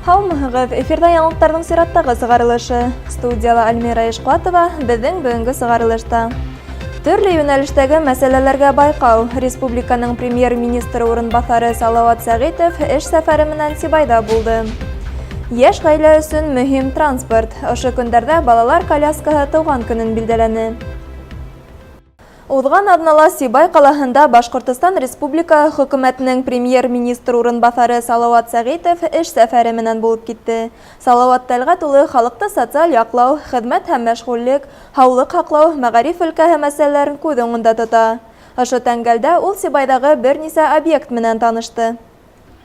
Һаумыһығыҙ! Эфирҙа яңылыҡтарҙың сираттағы сығарылышы. Студияла Альмира Ишҡуатова, беҙҙең бөгөнгө сығарылышта. Төрлө йүнәлештәге мәсьәләләргә байҡау. Республиканың премьер-министры урынбаҫары Салауат Сәғитов эш сәфәре менән Сибайҙа булды. Йәш ғаилә өсөн мөһим транспорт. Ошо көндәрҙә балалар коляскаһы тыуған көнөн билдәләне. Уҙған аҙнала Сибай ҡалаһында Башҡортостан Республикаһы Хөкүмәтенең премьер-министр урынбаҫары Салауат Сәғитов эш сәфәре менән булып китте. Салауат Тәлғәт улы халыҡты социаль яҡлау, хеҙмәт һәм мәшғүллек, һаулыҡ һаҡлау, мәғариф өлкәһе мәсьәләләрен күҙ уңында тота. Ошо тәңгәлдә ул Сибайҙағы бер нисә объект менән танышты.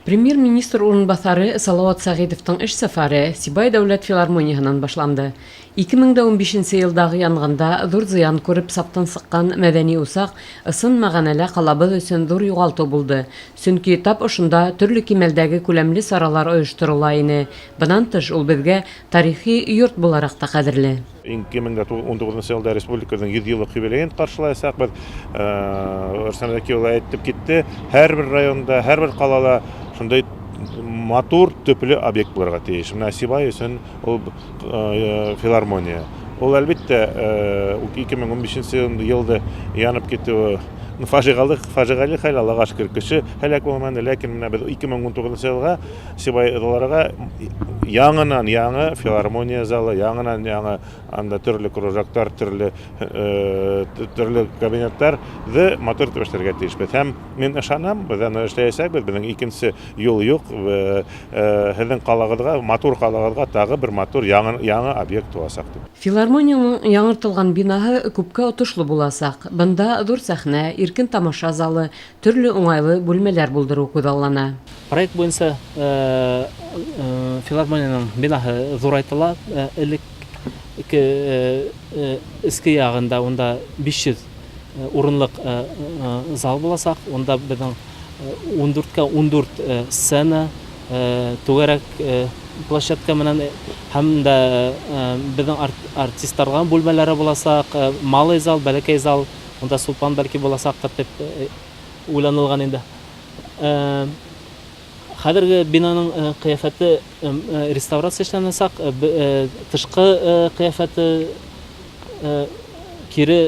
Премьер-министр урынбаҫары Салауат Сәғитовтың эш сәфәре Сибай дәүләт филармонияһынан башланды. 2015 нче елдагы янгында зур зыян күреп сафтан сыккан мәдәни усак ысын мәгънәлә калабыз өчен зур югалту булды, чөнки тап ошында төрле кимәлдәге күләмле чаралар оештырыла ине, бынан тыш ул безгә тарихи йорт буларак та кадерле. 2019 елда республикабызның 100 еллык юбилеен каршылаячакбыз. Рөстәм Зәки улы әйтеп китте, һәрбер районда, һәрбер калада шундый матур төпле объект булырга тиеш. Менә Сибай өчен ул филармония. Ул әлбәттә 2015 елда янып китүе фаҗигале, фаҗигале хәл, Аллага шөкер, кеше һәлак булмады, ләкин менә без 2019 елга Сибайлыларга яңынан яңы филармония залы, яңынан яңы анда төрле кружоктар, төрле төрле кабинетлар ды матур итеп эшләргә тиешбез. Һәм мин ышанам, без аны эшләячәкбез, безнең икенче юл юк. Һезнең калагызга, матур калагызга тагы бер матур яңы яңы объект туачак дип. Филармониянең яңартылган бинаһы күпкә отышлы булачак. Бында зур сәхнә, иркен тамаша залы, төрле уңайлы бүлмәләр булдыру күзаллана. Проект буенча филармониянең бинаһы зурайтыла. Элекке эске ягында унда 500 урынлык зал булачак. Унда безнең 14-кә 14 сцена, түгәрәк площадка менән һәм дә безнең артистларга бүлмәләре булачак, малый зал, бәләкәй зал, унда Сулпан бәлки булачактыр дип уйланылган инде. Хәзерге бинаның кыяфәте реставрация эшләнәчәк, тышкы кыяфәте кире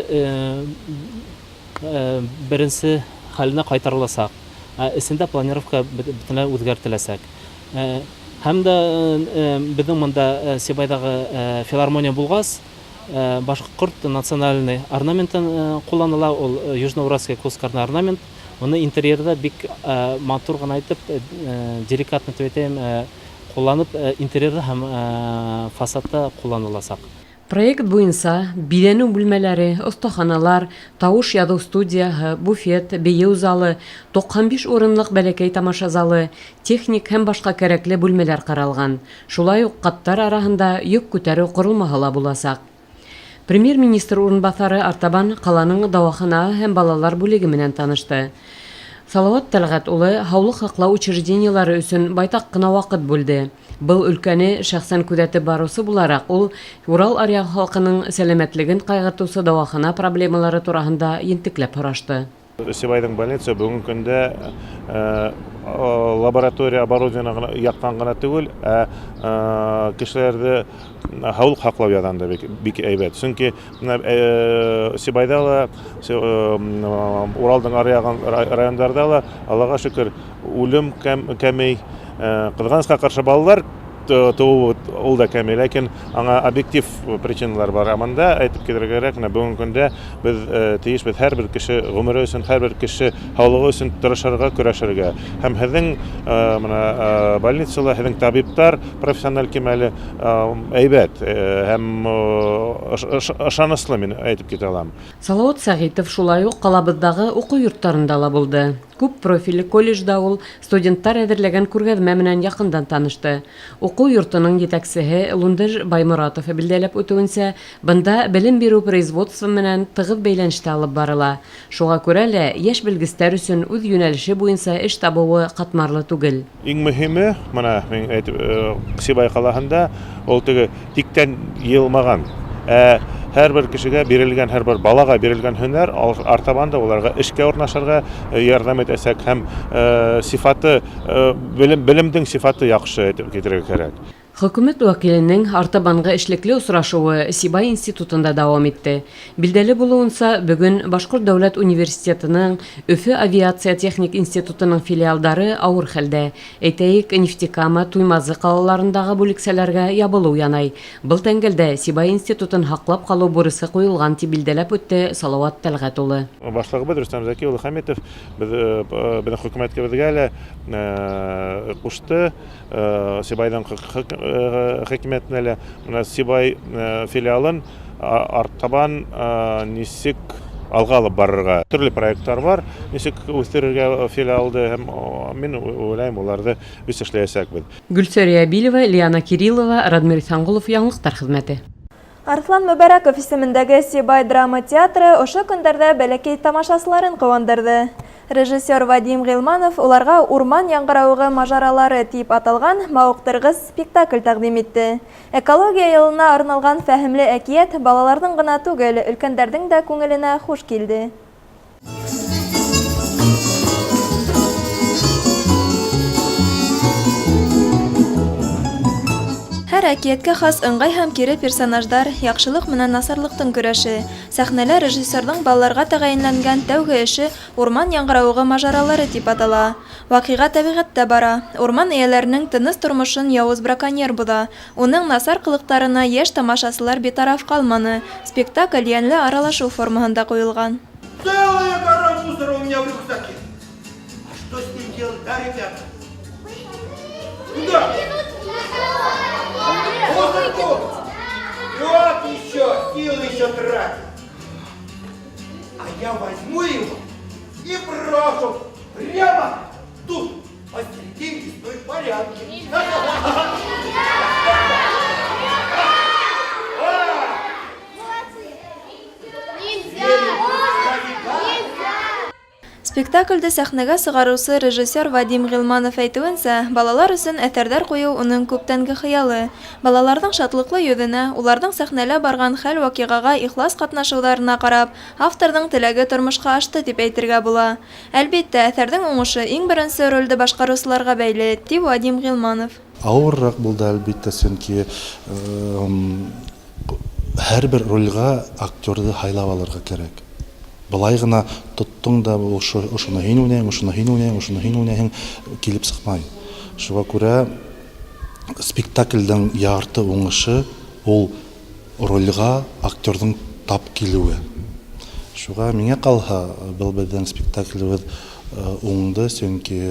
беренче хәленә кайтарылачак. Ә эчендә планировка бөтенләй үзгәртеләчәк. Һәм дә безнең монда Сибайдагы филармония булгач, Башкорт национальный орнаментын кулланыла, ул южноуральский кускарный орнамент. Моны интерьерда бик матур гына итеп, деликатно дип әйтәем, кулланып, интерьерда һәм фасадта кулланылачак. Проект буенча, бизәнү бүлмәләре, остаханалар, тавыш язу студияһы, буфет, бию залы, 95 урынлык бәләкәй тамаша залы, техник һәм башка кәрәкле бүлмәләр каралган. Шулай ук каттар араһында йөк күтәрү корылмаһы ла буласак. Премьер-министр урынбаҫары артабан ҡаланың дауаханаһы һәм балалар бүлеге менән танышты. Салават Тәлгать улы һаулыҡ һаҡлау учреждениелары өсөн байтаҡ ҡына ваҡыт бүлде. Был өлкәне шәхсән күҙәтеп барыусы булараҡ, ул Урал аръяғы халҡының сәләмәтлеген ҡайғыртыусы дауахана проблемалары тураһында ентекләп һорашты. Сибайҙың больница бөгөнгө көндә лаборатория оборудование гына яктан гына түгел, ә кешеләрҙе һаулыҡ һаҡлау яғынан да бик, бик әйбәт. Сөнки менә Сибайҙа ла, Уралдың аръяғын райондарҙа ла, Аллаға шөкөр, үлем кәмей. Ҡыҙғанысҡа ҡаршы балалар тыуыуы ул да кәмей, ләкин аңа объектив причиналар бар. Ә монда әйтеп китергә кәрәк, менә бөгөнгө көндә беҙ тейешбеҙ һәр бер кеше ғүмере өсөн, һәр бер кеше һаулығы өсөн тырышырға, көрәшергә. Һәм һеҙҙең менә больницала һеҙҙең табиптар профессиональ кимәле әйбәт һәм ышаныслы мин әйтеп китә алам. Салават Сәгыйтов шулай ук калабыздагы уку йортларында ла булды. Күп профильле колледжда ул студенттар әҙерләгән күргәҙмә менән яҡындан танышты. Уҡыу йортоноң етәксеһе Лундыж Байморатов билдәләп үтеүенсә, бында белем биреү производство менән тығыҙ бәйләнештә алып барыла. Шуға күрә лә йәш белгестәр өсөн үҙ йүнәлеше буйынса эш табыуы ҡатмарлы түгел. Иң мөһиме, мына мин әйтеп, Сибай ҡалаһында ул теге тиктән йыйылмаған. Ә һәрбер кешегә бирелгән, һәрбер балаға бирелгән һөнәр артабан да уларға эшкә урнашырға ярҙам итәсәк һәм сифаты, белем, белемдең сифаты яҡшы әйтеп китерергә кәрәк. Хөкүмәт вәкиленең артабанғы эшлекле осрашыуы Сибай институтында дауам итте. Билдәле булыуынса, бөгөн Башҡорт дәүләт университетының Өфө авиация техник институтының филиалдары ауыр хәлдә. Әйтәйек, Нефтекама, Туймазы ҡалаларындағы бүлексәләргә ябылыу янай. Был тәңгәлдә Сибай институтын һаҡлап ҡалыу бурысы ҡуйылған, тип билдәләп үтте Салауат Тәлғәт улы. Башлығыбыҙ Рөстәм Зәки улы Хәмитов беҙҙең хөкүмәтебеҙгә лә ҡушты, Сибайҙың хакимиәтенә лә мына Сибай филиалын артабан нисек алға алып барырға. Төрлө проекттар бар, нисек үҫтерергә филиалды, һәм мин уйлайым, уларҙы беҙ эшләйәсәкбеҙ. Гөлсәрия Билева, Лиана Кириллова, Радмир Иҫәнғолов, Яңылыҡтар хеҙмәте. Арыҫлан Мөбәрәков исемендәге Сибай драма театры ошо көндәрҙә бәләкәй тамашасыларын ҡыуандырҙы. Режиссер Вадим Ғилманов уларға Урман яңғырауығы мажаралары тип аталған мауыҡтырғыс спектакль тәҡдим итте. Экология йылына арналған фәһемле әкиәт балаларҙың ғына түгел, өлкәндәрҙең дә күңеленә хуш килде. Һәр әкиәткә хас ыңғай һәм кире персонаждар, яҡшылыҡ менән насарлыҡтың көрәше. Сәхнәлә режиссерҙың балаларға тәғәйенләнгән тәүге эше Урман яңғырауығы мажаралары тип атала. Ваҡиға тәбиғәттә бара. Урман эйәләренең тыныс тормошон яуыз браконьер боҙа. Уның насар ҡылыҡтарына йәш тамашасылар битараф ҡалманы. Спектакль йәнле аралашыу формаһында ҡуйылған. Целая гора мусора у меня в рюкзаке. А что с ним делать, да, ребята? Куда? Мусорку! Вот еще, силы еще тратить. А я возьму его и брошу прямо тут, посередине лесной полянки. Спектаклде сәхнәгә сығарыусы режиссер Вадим Ғилманов әйтеүенсә, балалар өсөн әҫәрҙәр ҡуйыу уның күптәнге хыялы. Балаларҙың шатлыҡлы йөҙөнә, уларҙың сәхнәлә барған хәл-ваҡиғаға ихлас ҡатнашыуҙарына ҡарап, авторҙың теләге тормошҡа ашты тип әйтергә була. Әлбиттә, әҫәрҙең уңышы иң беренсе ролде башҡарыусыларға бәйле, ти Вадим Ғилманов. Ауырыраҡ булды, әлбиттә, сөнки һәр бер ролгә актерҙы һайлап алырға кәрәк. Былай ғына тоттоң да ошоно һин уйнайһың, ошоно һин уйнайһың, ошоно һин уйнайһың килеп сыҡмай. Шуға күрә спектаклдең ярты уңышы ул ролгә актерҙың тап килеүе. Шуға миңә ҡалһа, был беҙҙең спектаклебеҙ уңды, сөнки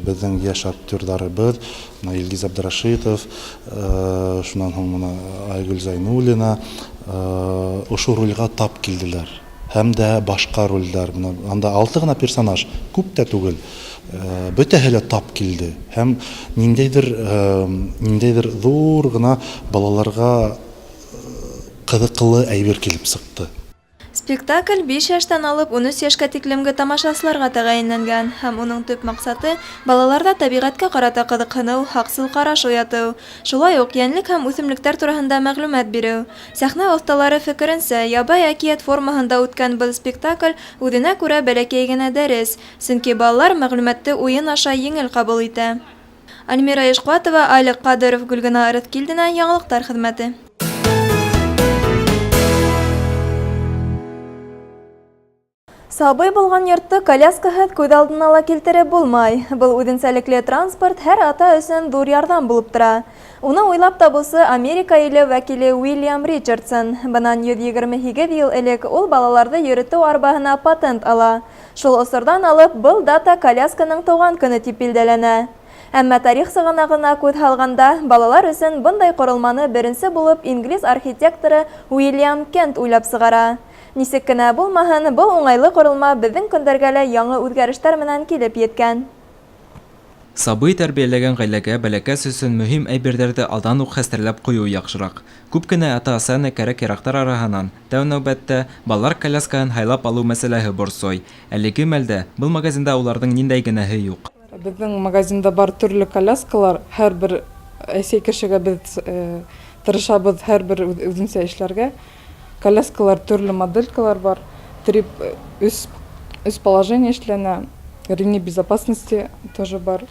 беҙҙең йәш актерҙарыбыҙ, мына Илгиз Абдрашитов, шунан һуң мына Айгөл Зайнуллина, ошо ролгә тап килделәр. Һәм дә башҡа ролдәр. Мына анда 6 ғына персонаж, күп тә түгел. Бөтәһе лә тап килде. Һәм ниндәйҙер ҙур ғына балаларға ҡыҙыҡлы әйбер килеп сыҡты. Спектакль 5 йәштән алып 13 йәшкә тиклемге тамашасыларға тәғәйенләнгән һәм уның төп маҡсаты балаларҙа тәбиғәткә ҡарата ҡыҙыҡһыныу, һаҡсыл ҡараш уятыу, шулай уҡ йәнлек һәм үҫемлектәр тураһында мәғлүмәт биреү. Сәхнә оҫталары фекеренсә, ябай әкиәт формаһында үткән был спектакль үҙенә күрә бәләкәй генә дәрес, сөнки балалар мәғлүмәтте уйын аша еңел ҡабул итә. Альмира Ишҡуатова, Алик Ҡадыров, Гөлгенә Ырыҫкилдина, Яңылыҡтар хеҙмәте. Сабый булған йортто коляскаһыҙ күҙ алдына ла килтереп булмай. Был үҙенсәлекле транспорт һәр ата өсөн ҙур ярҙам булып тора. Уны уйлап табыусы Америка иле вәкиле Уильям Ричардсон. Бынан 128 йыл элек ул балаларҙы йөрөтөү арбаһына патент ала. Шул осорҙан алып был дата колясканың тыуған көнө тип билдәләнә. Әммә тарих сығанағына күҙ һалғанда, балалар өсөн бындай ҡоролманы беренсе булып инглиз архитекторы Уильям Кент уйлап сығара. Нисек кенә булмаһын, был уңайлы ҡоролма беҙҙең көндәргә лә яңы үҙгәрештәр менән килеп еткән. Сабый тәрбиәләгән ғаиләгә бәләкәс өсөн мөһим әйберҙәрҙе алдан уҡ хәстәрләп ҡуйыу яҡшыраҡ. Күп кенә ата-әсәне кәрәк-яраҡтар араһынан, тәү нәүбәттә, балалар коляскаһын һайлап алыу мәсьәләһе борсой. Әлеге мәлдә был магазинда уларҙың ниндәй генәһе юҡ. Беҙҙең магазинда бар төрлө коляскалар, һәрбер әсәй кешегә беҙ тырышабыҙ һәрбер үҙенсә эшләргә. Коляскалар төрлө моделькалар бар, три, өс, өс положение эшләнә, ремни безопасности тоже бар.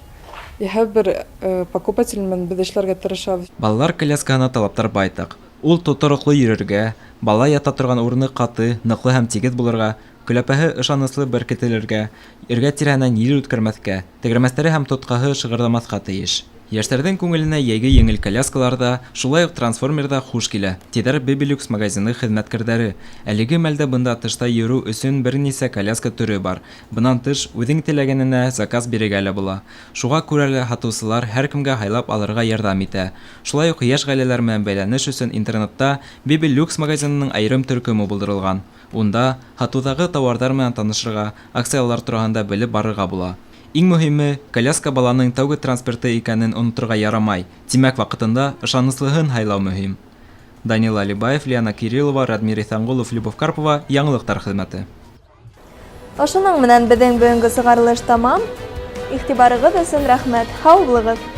И һәрбер покупатель менән беҙ эшләргә тырышабыҙ. Балалар коляскаһына талаптар байтаҡ. Ул тотороҡло йөрөргә, бала ята торған урыны ҡаты, ныҡлы һәм тигеҙ булырға, көләпәһе ышаныслы беркетелергә, эргә тирәһенән ел үткәрмәҫкә, тәгәрмәстәре һәм тотҡаһы шығырҙамаҫҡа тейеш. Йәштәрҙең күңеленә йәйге еңел коляскалар ҙа, шулай уҡ трансформер ҙа хуш килә, тиҙәр Бэбилюкс магазины хеҙмәткәрҙәре. Әлеге мәлдә бында тышта йөрөү өсөн бер нисә коляска төрө бар. Бынан тыш, үҙең теләгәненә заказ бирергә лә була. Шуға күрә лә һатыусылар һәр кемгә һайлап алырға ярҙам итә. Шулай уҡ йәш ғаиләләр менән бәйләнеш өсөн интернетта Бэбилюкс магазинының айырым төркөмө булдырылған. Унда һатыуҙағы тауарҙар менән танышырға, акциялар тураһында белеп барырға була. Иң мөһиме, коляска баланың тәүге транспорты икәнен оноторға ярамай. Тимәк, ваҡытында ышаныслыһын һайлау мөһим. Данил Алибаев, Лиана Кириллова, Радмир Иҫәнғолов, Любовь Карпова, Яңылыҡтар хеҙмәте. Ошоноң менән беҙҙең бөгөнгө сығарылыш тамам. Иғтибарығыҙ өсөн рәхмәт. Һау булығыҙ!